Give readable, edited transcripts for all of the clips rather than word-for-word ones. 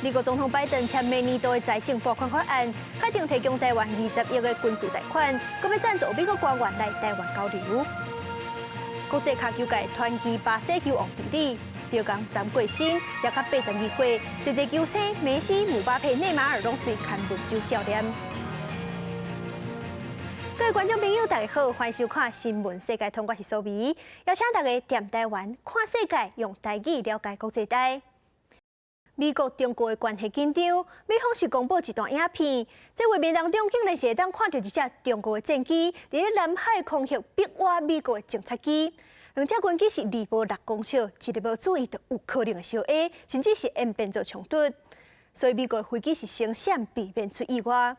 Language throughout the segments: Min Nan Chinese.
美國總統拜登簽明年度的財政撥款法案，確定提供台灣20億的軍事貸款，閣欲贊助美國官員來台灣交流。國際跤球界傳奇巴西球王比利，著仝昨過身，才甲82歲，濟濟球星梅西、姆巴佩、內馬爾攏隨牽目睭笑臉。各位觀眾朋友，大家好，歡迎收看《新聞世界通》，我是蘇眉，邀請大家踮台灣看世界，用台語了解國際大。美國中國的關係緊張，美方是公布一段影片，這畫面當中竟然是會當看著一隻中國的戰機佇咧南海空域逼倚美國的偵察機，兩隻軍機是2步6公尺，一个無注意就有可能會相挨，甚至是演變做衝突。所以美國的飛機是先閃避免出意外。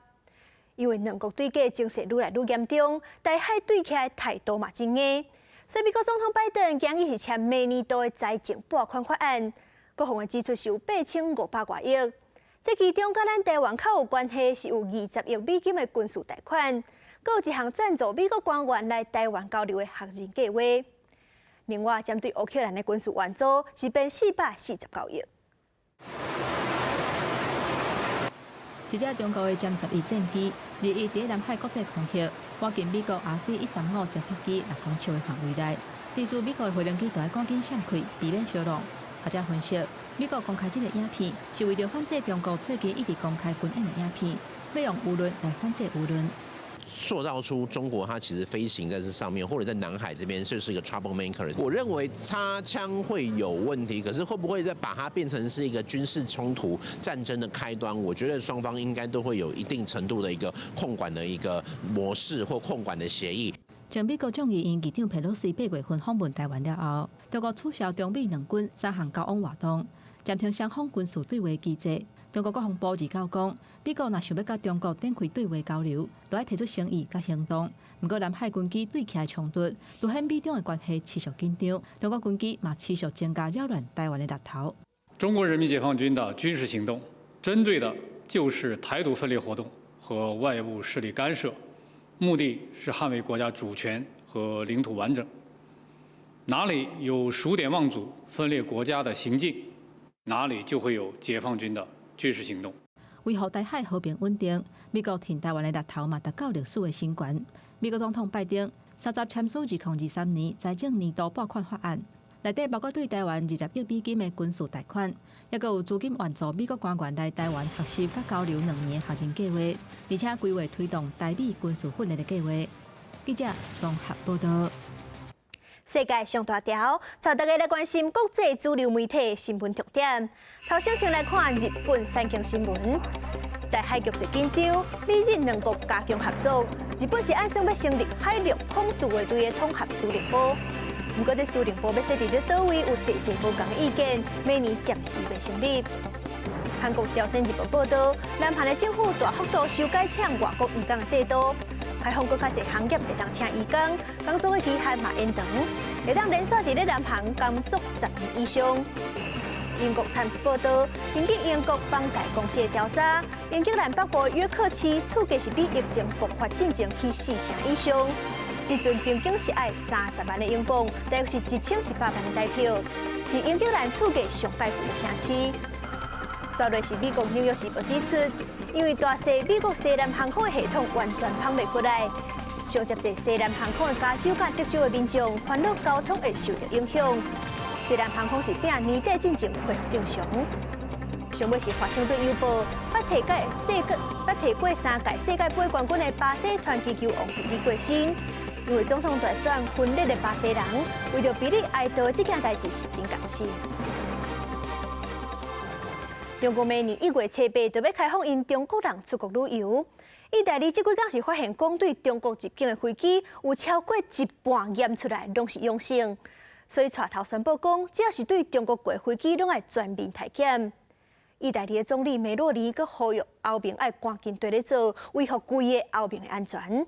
因為兩國對決情勢愈來愈嚴重，台海對起來態度嘛真硬，所以美國總統拜登今日是簽明年度的財政撥款法案，國防的支出是有8500外億。這其中佮咱台灣較有關係，是有20億美金的軍事貸款，閣有一項贊助美國官員來台灣交流的學人計劃。另外，針對烏克蘭的軍事援助是編449億。一隻中國的殲十一戰機，日日佇南海國際空域，倚近美國 RC 135偵察機6公尺的範圍內，致使美國的飛行機著愛趕緊閃開，避免相挵。學者分析，美國公開這個影片，是為著反制中國最近一直公開軍演的影片，欲用輿論來反制輿論。塑造出中國，它其實飛行在這上面，或者在南海這邊就是一個 trouble maker。我認為擦槍會有問題，可是會不會再把它變成是一個軍事衝突、戰爭的開端？我覺得雙方應該都會有一定程度的一個控管的一個模式或控管的協議。從美國眾議院議長佩洛西8月份訪問台灣了後，中國取消中美兩軍三項交往活動，暫停雙方軍事對話機制。中國國防部二九講，美國若想欲佮中國展開對話交流，著愛提出誠意佮行動。毋過南海軍機對起來衝突，凸顯美中的關係持續緊張。中國軍機嘛持續增加擾亂台灣的獵頭。中國人民解放軍的軍事行動，針對的就是台獨分裂活動和外部勢力干涉，目的是捍衛國家主權和領土完整。哪裡有數典忘祖、分裂國家的行徑，哪裡就會有解放軍的軍事行動。維護台海和平穩定，美國挺台灣的獵頭嘛達到歷史的新高。美國總統拜登30簽署2023年財政年度撥款法案，內底包括對台灣20億美金的軍事貸款，抑閣有資金援助美國官員來台灣學習佮交流2年的學人計劃，而且規劃推動台美軍事訓練的計劃。記者綜合報道。世界上大條，帶大家來關心國際主流媒體新聞重點。頭先先來看日本產經新聞，台海局勢緊張，美日兩國加強合作。日本是按算欲成立海陸空自衛隊的統合司令部。毋過這司令部欲設佇咧佗位，有濟濟無仝的意見，明年暫時未成立。韓國朝鮮日報報導，南韓的政府大幅度修改請外國移工的制度，開放閣較濟行業會當請移工，工作的期限嘛延長，會當連續佇咧南韓工作10年以上。英國《泰晤士報》報導，根據英國房貸公司的調查，英格蘭北部約克市厝價是比疫情爆發進前起4成以上。這陣平均是愛30萬的英鎊，大約是1100萬的台票，是英格蘭厝價上蓋貴的城市。煞落是美國紐約時報指出，因為大勢美國西南航空的系統完全捧袂過來，上接濟西南航空的加州佮德州的民眾煩惱交通會受著影響。西南航空是拼年底進前恢復正常。上尾是華盛頓郵報，捌提過三屆世界盃冠軍的巴西傳奇球王比利過身，因為總統大選分裂的巴西人，為著比利哀悼這件代誌是真共心。中國明年1月初8就欲開放𪜶中國人出國旅遊。意大利這幾工是發現講對中國入境的飛機有超過一半驗出來攏是陽性，所以帶頭宣布講，只要是對中國過飛機，攏愛全面體檢。意大利的總理梅洛尼閣呼籲歐盟愛趕緊綴咧做，維護規个歐盟的安全。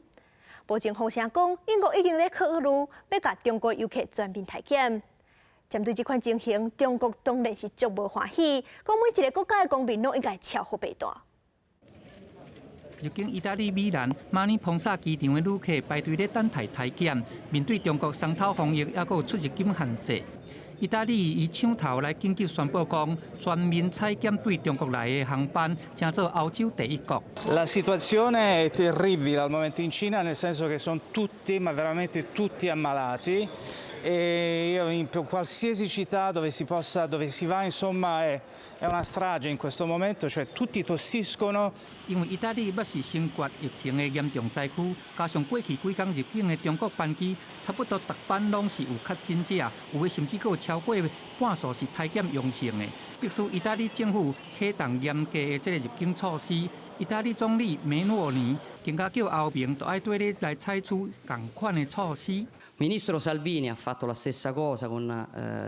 目前風聲講，英國已經咧考慮欲共中國遊客全面體檢。針對這款情形，中國當然是足無歡喜，講每一個國家的公民攏應該超覆白帶。入境意大利米蘭馬爾彭薩機場的旅客排隊咧等待體檢，面對中國鬆脫防疫，抑閣有出入境限制。意大利伊搶頭來緊急宣布講，全面採檢對中國來的航班，成做歐洲第一國。 La situazione è terribile al momento in Cina, nel senso che sono tutti, ma veramente tutti ammalati e io in qualsiasi città dove si possa, dove si va, insomma, è una strage in questo momento, cioè tutti tossiscono. 因為意大利捌是先決疫情的嚴重災區，加上過去幾工入境的中國班機，差不多逐班攏是有確診者，有的甚至閣有超過半數是篩檢陽性的，迫使意大利政府啟動嚴格的這个入境措施。意大利總理梅洛尼更加叫歐盟都愛對咧來採取仝款的措施。 Ministro Salvini ha fatto la stessa cosa con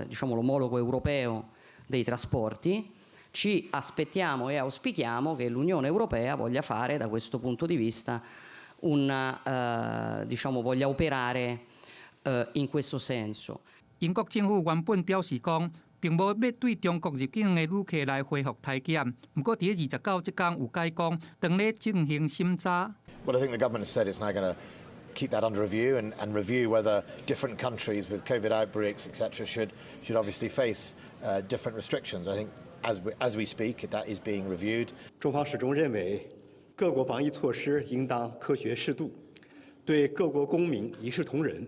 diciamo, l'omologo europeo dei trasporti. Ci aspettiamo e auspichiamo che l'Unione Europea voglia fare da questo punto di vista diciamo, voglia operare in questo senso. 英國政府原本表示講，並無欲對中國入境的旅客來恢復篩檢，毋過佇29這工有改講，當咧進行審查。 Well, I think the government has said it's now going to keep that under review and review whether different countries with COVID outbreaks, etc., should obviously face different restrictions. I think as we speak, that is being reviewed. 中方始終認為，各國防疫措施應當科學適度，對各國公民一視同仁，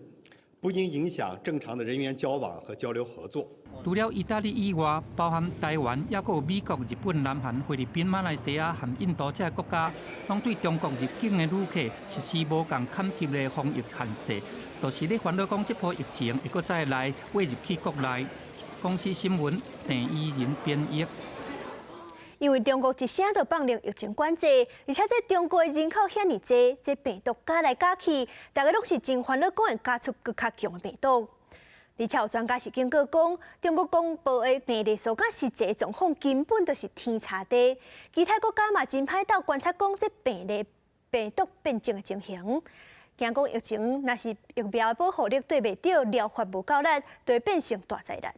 不應影響正常的人員交往和交流合作。除了意大利以外，包含台灣，抑閣有美國、日本、南韓、菲律賓、馬來西亞和印度這些國家，攏對中國入境的旅客實施無仝坎級的防疫限制，就是咧煩惱講這波疫情會閣再來湧入去國內。公視新聞鄭伊仁編譯。因為中國一聲就放令疫情管制，而且這中國的人口遐爾濟，這病毒加來加去，大家攏是真煩惱，講會加出閣較強的病毒。而且有專家是警告講，中國公布的病例數佮實際狀況根本就是天差地。其他國家嘛真歹鬥觀察講這病例病毒變種的情形。驚講疫情若是疫苗保護力對袂著，療法無夠力，就會變成大災難。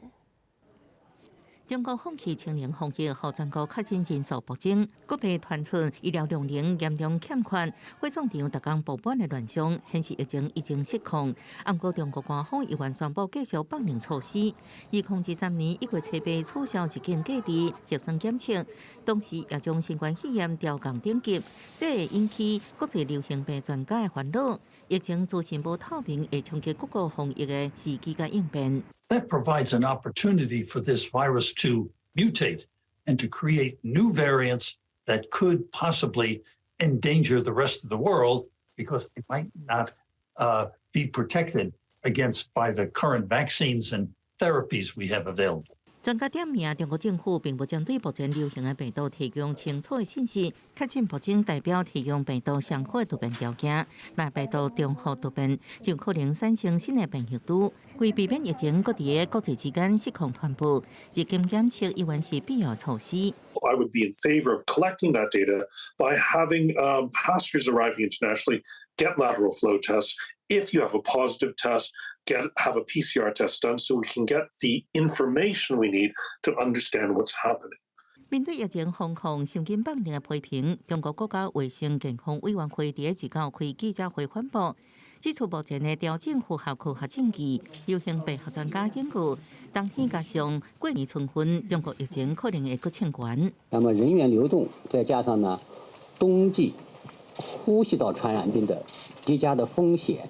中國放棄清零防疫，予全國確診人數暴增，各地傳出醫療量能嚴重欠缺，火葬場逐工爆滿的亂象，顯示疫情已經失控。毋過中國官方依然宣布繼續放冗措施。2023年1月7日取消入境隔離核酸檢測，同時也將新冠肺炎調降等級，這會引起國際流行病專家的煩惱。疫情資訊無透明，會衝擊各國防疫的時機佮應變。 That provides an opportunity for this virus to mutate and to create new variants that could possibly endanger the rest of the world because they might not be protected against by the current vaccines and therapies we have available. 專家點名，中國政府並無針對目前流行的病毒提供清楚的信息，確診暴增代表提供病毒上好的突變條件，若病毒重複突變，就可能產生新的變異株。為避免疫情閣佇國際之間失控傳播，入境檢測依然是必要措施。 I would be in favor of collecting that data by having passengers arriving internationally get lateral flow tests. If you have a positive test, have a PCR test done so we can get the information we need to understand what's happening. 面對疫情防控傷緊放冗的批評，中國國家衛生健康委員會佇29開記者會反駁，指出目前的調整符合科學證據。流行病學專家警告，冬天加上過年春分，中國疫情可能會閣衝懸。那麼人員流動，再加上呢冬季呼吸道傳染病的疊加的風險，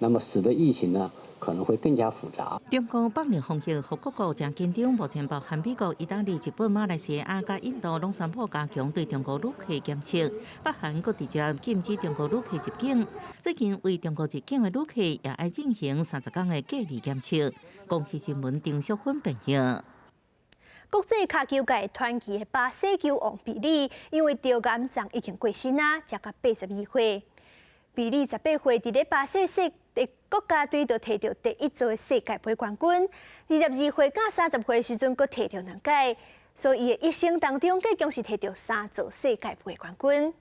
那麼使得疫情呢可能會更加複雜。中國放冗防疫，予各國誠緊張。目前包含美國、意大利、日本、馬來西亞佮印度，攏宣布加強對中國旅客檢測，北韓閣直接禁止中國旅客入境。最近對中國入境的旅客也愛進行30工的隔離檢測。公視新聞張淑芬編譯。國際跤球界傳奇的巴西球王比利，因為著癌症已經過身啊，才到82歲。比利18歲佇咧巴西世的國家隊就提著第一座的世界盃冠軍，22歲佮30歲時陣，閣提著兩屆，所以伊的一生當中，計共是提著三座世界盃冠軍。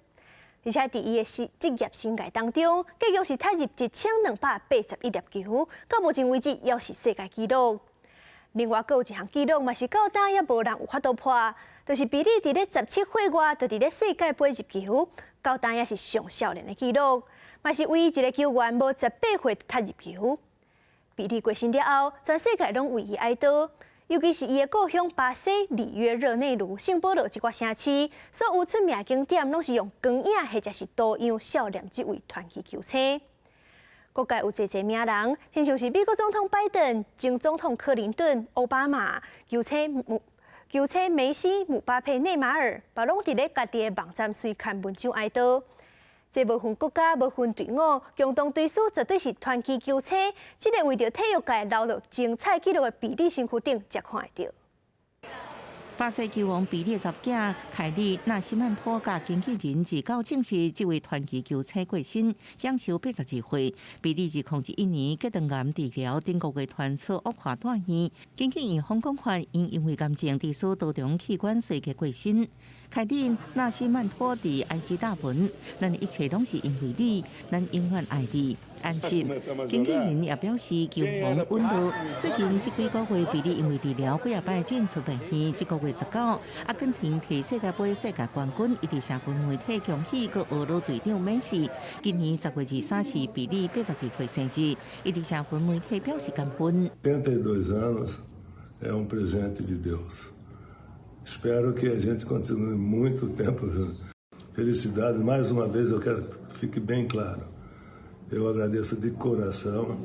而且佇伊的職業生涯當中，計共是踢入1281粒球，到目前為止猶是世界紀錄。另外，閣有一項紀錄嘛是到今也無人有法度破，就是比利佇咧17歲外就佇咧世界盃入球，到今也是上少年的紀錄，嘛是唯一一個球員無十八歲踢入球。比利過身了後，全世界攏為伊哀悼。尤其是伊的故鄉巴西里約熱內盧聖保羅這個城市，所有出名景點攏是用光影或者是圖樣笑臉這位傳奇球星。各界有濟濟名人，親像是美國總統拜登、前總統克林頓、奧巴馬、球星梅西、姆巴佩、內馬爾，嘛攏佇咧家己的網站隨刊文章哀悼。這無分國家、無分隊伍，共同追思絕對是傳奇球星。這个為著體育界留落精彩紀錄的比利身軀頂，才看會著。巴西球王比利查囝凱利納西曼托佮經紀人自九證實，這位傳奇球星過身，享壽82歲。比利2021年結腸癌治療，頂個月傳出惡化住院，根據院方講法，𪜶因為癌症致使多重器官衰竭過身。凱利納西曼托佇 IG 打文，咱的一切攏是因為你，咱永遠愛你。安心。經紀人也表示球王穩落。最近這幾個月，比利因為治療幾仔擺進出病院。這個月19，阿根廷提世界盃世界冠軍，伊佇社群媒體恭喜閣俄羅隊長梅西。今年10月23是比利82歲生日，伊佇社群媒體表示感恩。 72 anos é um presente de Deus. Espero que a gente continue muito tempo. Felicidade, mais uma vez eu quero que fique bem claro. Eu agradeço de coração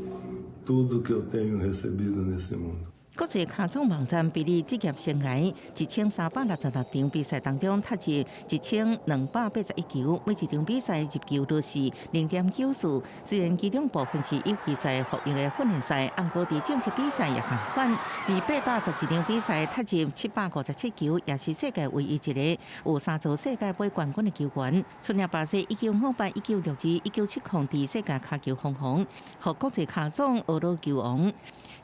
tudo que eu tenho recebido nesse mundo. 國際跤總網站比利職業生涯1366場比賽當中，踢入1281球，每一場比賽入球都是0.94。雖然其中部分是友誼賽、復役的訓練賽，毋過佇正式比賽也仝款。佇811場比賽踢入757球，也是世界唯一一个有三座世界盃冠軍的球員。出任巴西1958、1962、1970佇世界跤球風雲，予國際跤總俄羅球王。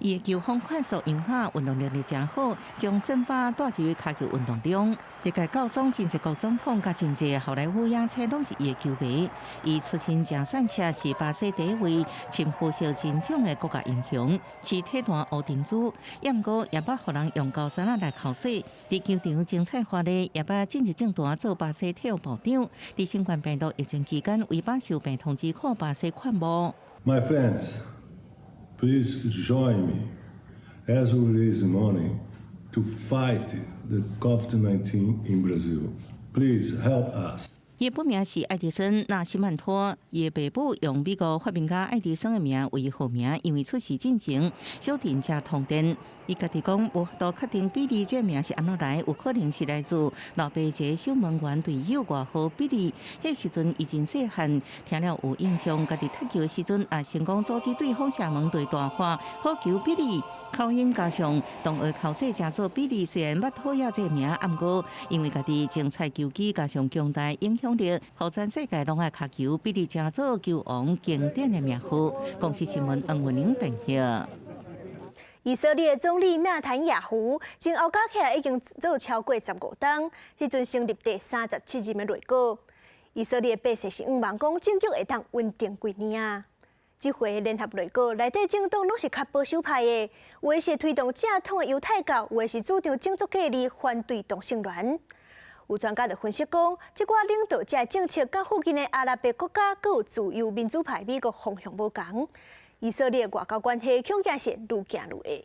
伊的球風快速優雅，運動能力誠好，將森巴帶入跤球運動中。歷屆教總、真濟國總統佮真濟好萊塢影星攏是伊的球迷。伊出身誠散赤，是巴西第一位深膚色人種的國家英雄，是體壇烏珍珠。也毋過也捌予人用高山仔來剾洗。佇球場精彩華麗，也捌進入政壇做巴西體育部長。佇新冠病毒疫情期間，為把受病通知庫巴西勸募。 My friends, please join me as we raise money to fight the COVID-19 in Brazil. Please help us. 伊本名是愛迪生·納西曼托，伊的爸母用美國發明家愛迪生的名為號名，因為出世進前小鎮才通電。伊家己講無法度確定比利這个名是按怎來，有可能是來自老爸一个守門員隊友外號比利。彼時陣伊真細漢，聽了有印象，家己踢球的時陣也成功阻止對方射門隊大喊好球比利。口音加上同學剾洗成做比利，雖然捌討厭這个名，毋過因為家己精彩球技加上強大影響力，予全世界攏愛跤球比利成做球王經典的名號。公視新聞黃文玲編譯。以色列總理納坦雅胡前後加起來已經做超過15冬，彼陣成立第三十七任的內閣。以色列百姓是向望講政局會當穩定幾年啊。這回聯合內閣內底政黨攏是較保守派的，有的是推動正統的猶太教，有的是主張種族隔離，反對同性戀。有專家就分析講，這寡領導者政策佮附近的阿拉伯國家，閣有自由民主派美國方向無仝。以色列外交關係恐驚是愈行愈惡。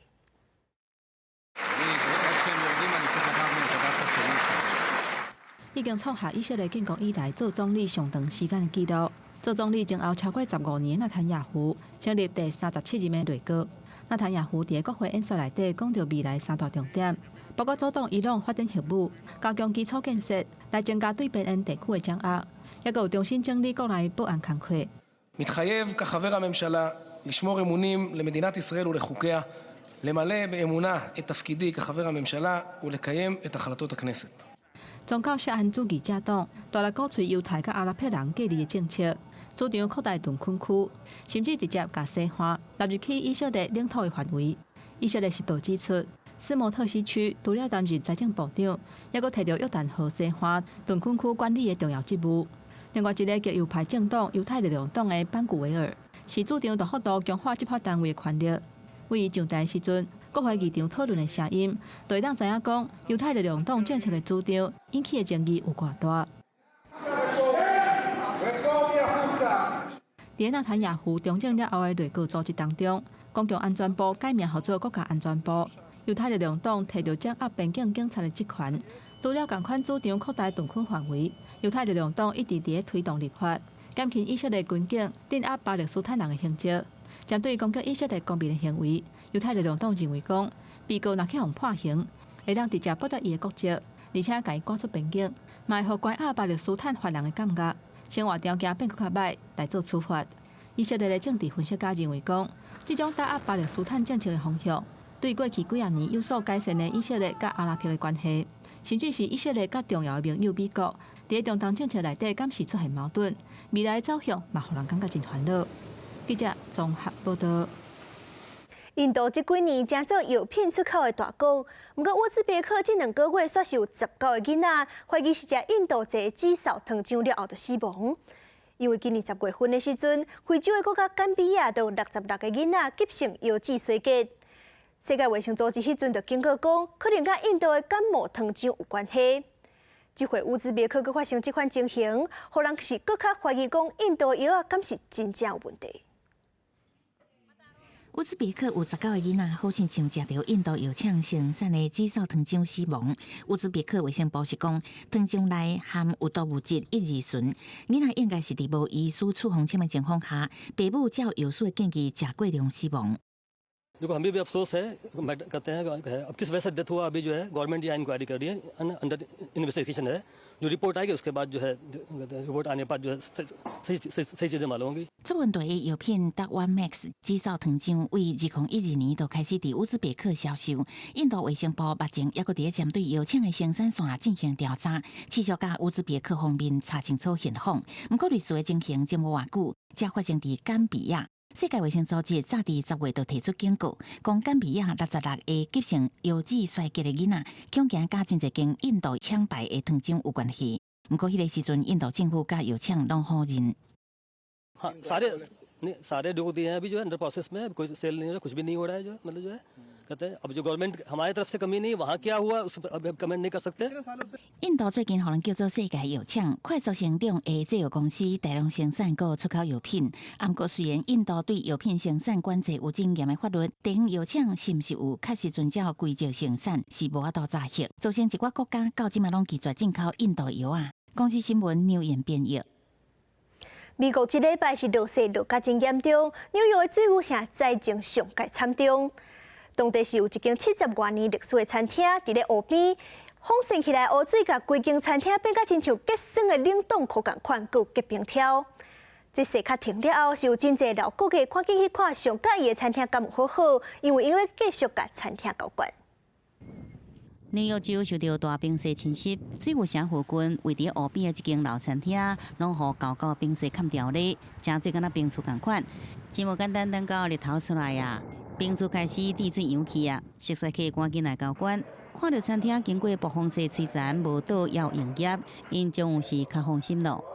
已經創下以色列建國以來做總理上長時間的紀錄。做總理前後超過15年，納坦雅胡成立第三十七任的內閣。納坦雅胡佇國會演說內底講著未來三大重點，包括阻擋伊朗發展核武、加強基礎建設，來增加對邊緣地區的掌握，抑閣有重新整理國內保安工課。 מתחייב כחבר הממשלה לשמור אמונים למדינת ישראל ולחוקיה, למלא באמונה את תפקידי כחבר הממשלה ולקיים את החלטות הכנסת. 宗教錫安主義者黨大力鼓吹猶太佮阿拉伯人隔離的政策，主張擴大屯墾區，甚至直接共西岸納入去以色列領土的範圍。以色列時報指出，斯摩特西區除了擔任財政部長，抑閣提著約旦河西岸屯墾區管理的重要職務。另外一个極右派政黨猶太力量黨的班古維爾是主張大幅度強化執法單位的權力。為伊上台時陣，國會議場討論的聲音，就會當知影講猶太力量黨政策的主張引起的爭議有偌大。佇納坦雅胡重整了後的內閣組織當中，公共安全部改名號做國家安全部，猶太力量黨提著掌握邊境警察的職權，除了仝款主張擴大屯墾範圍，猶太力量黨一直佇咧推動立法，減輕以色列軍警鎮壓巴勒斯坦人的刑責。針對攻擊以色列公民的行為，猶太力量黨認為講，被告若去予判刑，會當直接剝奪伊的國籍，而且共伊趕出邊境，嘛會予關押巴勒斯坦犯人的感覺，生活條件變閣較䆀來做處罰。以色列的政治分析家認為講，這種打壓巴勒斯坦政策的方向，對過去幾仔年有所改善的以色列佮阿拉伯的關係，甚至是以色列較重要的盟友美國，佇中東政策內底，敢是出現矛盾，未來走向嘛，予人感覺真煩惱。記者綜合報道。印度這幾年成做藥品出口的大國，毋過烏茲別克這2個月煞是有19個囡仔懷疑是食印度製紫蘇糖漿了後就死亡。因為今年10月份的時陣，非洲的國家甘比亞就有66個囡仔急性腰子衰竭。世界衛生組織彼陣就警告講，可能佮印度的感冒糖漿有關係。這回烏茲別克閣發生這款情形，予人是閣較懷疑講印度藥仔敢是真正有問題。烏茲別克有19個囡仔，好親像食著印度藥廠生產的紫蘇糖漿死亡。烏茲別克衛生部是講，糖漿內含有毒物質一二醇，囡仔應該是佇無醫師處方簽的情況下，爸母照藥師的建議食過量死亡。 देखो हमें भी अफसोस है कहते हैं अब किस वजह से डेथ हुआ अभी जो है गवर्नमेंट यहाँ इंक्वायरी कर रही है, अंडर इन्वेस्टिगेशन है। जो रिपोर्ट आएगी उसके बाद जो है रिपोर्ट आने के बाद जो है सही सही सही चीज़ें मालूम होंगी。出問題的藥品 One Max 紫蘇糖漿，為2012年就開始佇烏茲別克銷售。印度衛生部目前猶閣佇咧針對藥廠的生產線進行調查，持續佮烏茲別克方面查清楚現況。毋過類似的情形前無偌久，才發生佇甘比亞。世界衛生組織早佇10月就提出警告，講甘比亞66個急性腰子衰竭的囡仔，恐驚佮真濟間印度廠牌的糖漿有關係。毋過彼个時陣，印度政府佮藥廠攏否認。 हाँ सारे नहीं सारे रोक दिए हैं अभी जो है अंडर प्रोसेस में कोई सेल नहीं हो रहा कुछ भी नहीं हो रहा है जो मतलब जो है कहते हैं अब जो गवर्नमेंट हमारी तरफ से कमी नहीं वहाँ क्या हुआ उस अब कमेंट नहीं कर सकते。印度最近予人叫做世界藥廠，快速成長的製藥公司大量生產閣出口藥品。毋過雖然印度對藥品生產管制有真嚴的法律，地方藥廠是毋是有確實遵照規則生產，是無法度查核。造成一寡國家到這馬攏拒絕進口印度藥仔。公視新聞劉妍編譯。美國這禮拜是落雪落甲真嚴重，紐約的水牛城災情上蓋慘重。當地是有一間70外年歷史的餐廳，佇咧湖邊，風扇起來雨水，共規間餐廳變甲親像結霜的冷凍庫仝款，閣有結冰條。這雪較停了後，是有真濟老顧客趕緊去看上佮意的餐廳敢有好好，因為𪜶欲繼續共餐廳交關。紐約州受著大冰雪侵襲，水牛城附近位佇湖邊的一間老餐廳，攏予厚厚冰雪崁牢咧，誠濟敢若冰厝仝款，真無簡單，等到日頭出來啊，冰柱開始滴水揚起啊，熟似客趕緊來交關。看著餐廳經過暴風雪摧殘，無倒猶營業，𪜶終於是較放心咯。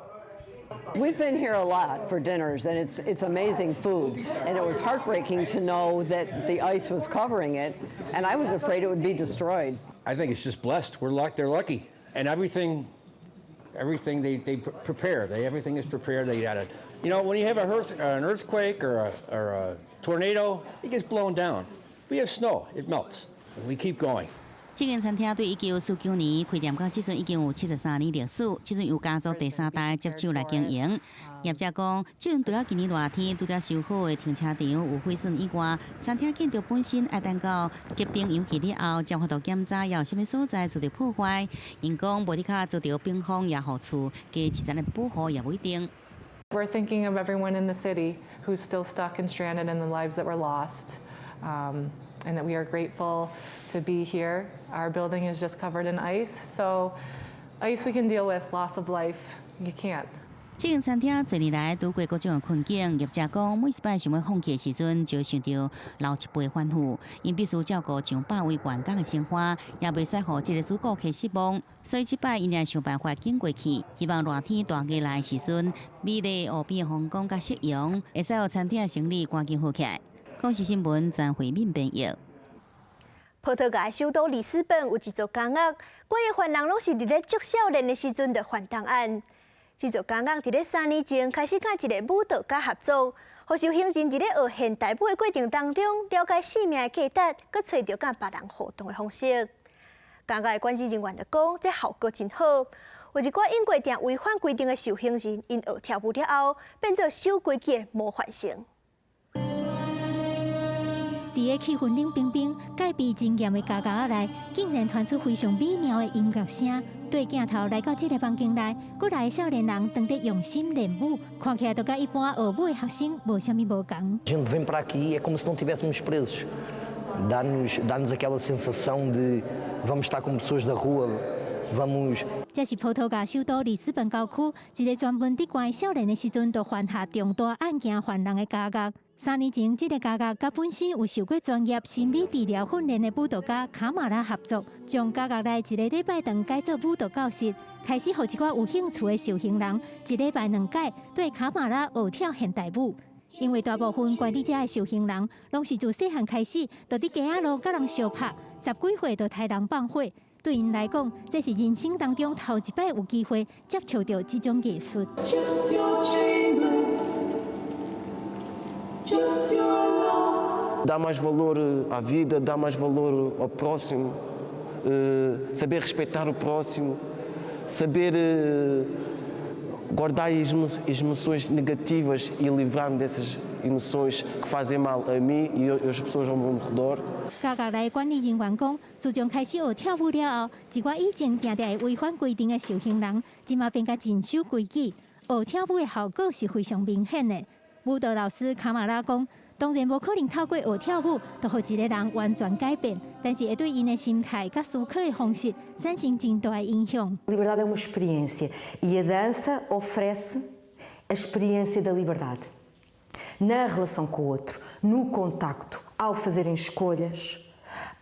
We've been here a lot for dinners, and it's amazing food. And it was heartbreaking to know that the ice was covering it, and I was afraid it would be destroyed. I think it's just blessed. They're lucky, and everything they prepare. Everything is prepared. They got it. When you have an earthquake or a tornado, it gets blown down. We have snow, it melts. We keep going. 這間餐廳對1949年開店到這陣已經有73年歷史，這陣由家族第三代接手來經營。業者講，這陣除了今年熱天拄才修好的停車場有毀損以外，餐廳建築本身愛等到結冰融去了後，才有法度檢查猶有啥物所在遭著破壞。𪜶講無的確遭著冰封也予厝加一層的保護也無一定。 We're thinking of everyone in the city who's still stuck and stranded and the lives that were lost. And that we are grateful to be here. Our building is just covered in ice, so ice we can deal with, loss of life, you can't. 這間餐廳濟年來拄過各種的困境，業者講每一擺想欲放棄的時陣，就想著老一輩吩咐，𪜶必須照顧上百位員工的生活，也袂使予這个主顧客失望。所以這擺𪜶也想辦法頂過去，希望熱天大家來的時陣，美麗湖邊的風光佮夕陽，會使予餐廳的生意趕緊好起來。公視新聞曾慧敏編譯。葡萄牙首都里斯本有一座監獄，關的犯人攏是佇咧足少年的時陣就犯重案。這座監獄佇咧3年前開始佮一个舞蹈家合作，予受刑人佇咧學現代舞的過程當中，了解生命的價值，閣揣著佮別人互動的方式。監獄的管理人員就講，這效果真好。有一寡應過定違反規定的受刑人，𪜶學跳舞了後，變做守規矩的模範生。佇个氣氛冷冰冰、戒備真嚴的監獄內，竟然傳出非常美妙的音樂聲。對鏡頭來到這个房間內，幾來个少年人當咧用心練舞，看起來都佮一般學舞的學生無啥物無仝。 A gente vem para aqui é como se não tivéssemos presos. Dá-nos aquela sensação de vamos estar com pessoas da rua, vamos 這是葡萄牙首都里斯本郊區一个專門佇關少年的時陣，就犯下重大案件犯人的監獄。3年前，這个監獄佮本身有受過專業心理治療訓練的舞蹈家卡馬拉合作，將監獄內一个禮拜堂改做舞蹈教室，開始予一寡有興趣的受刑人一禮拜兩擺綴卡馬拉學跳現代舞。因為大部分關佇遮的受刑人，攏是自細漢開始，就佇街仔路佮人相拍，十幾歲就刣人放火。對𪜶來講，這是人生當中頭一擺有機會接觸著這種藝術。 Just your chambers, just your love. Dá mais valor à vida, dá mais valor ao próximo, saber respeitar o próximo, saber guardar as emoções negativas e livrar-me dessas emoções que fazem mal a mim e às pessoas ao meu redor. 監獄內管理人員講，自從開始學跳舞了後，一寡以前定定會違反規定的受刑人，這馬變甲真守規矩。學跳舞的效果是非常明顯的。舞蹈老師卡馬拉講，當然無可能透過學跳舞，就予一个人完全改變，但是會對𪜶的心態佮思考的方式產生真大的影響。 Liberdade é uma experiência e a dança oferece a experiência da liberdade. Na relação com o outro, no contacto, ao fazerem escolhas,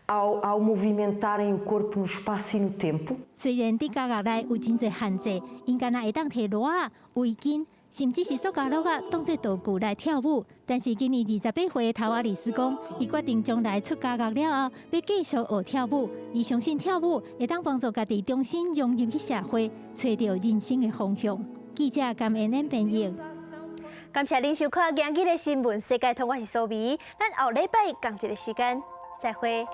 ao movimentarem o corpo no espaço e no tempo. 雖然佇監獄內有真濟限制，𪜶干焦會當提籮仔、圍巾，甚至是塑膠橐仔當做道具來跳舞。但是今年28歲的塔瓦里斯講，伊決定將來出監獄了後，欲繼續學跳舞。伊相信跳舞會當幫助家己重新融入去社會，揣著人生的方向。記者甘恩恩編譯。感謝您收看今日的新聞世界通，我是蘇美，咱後禮拜仝一个時間再會。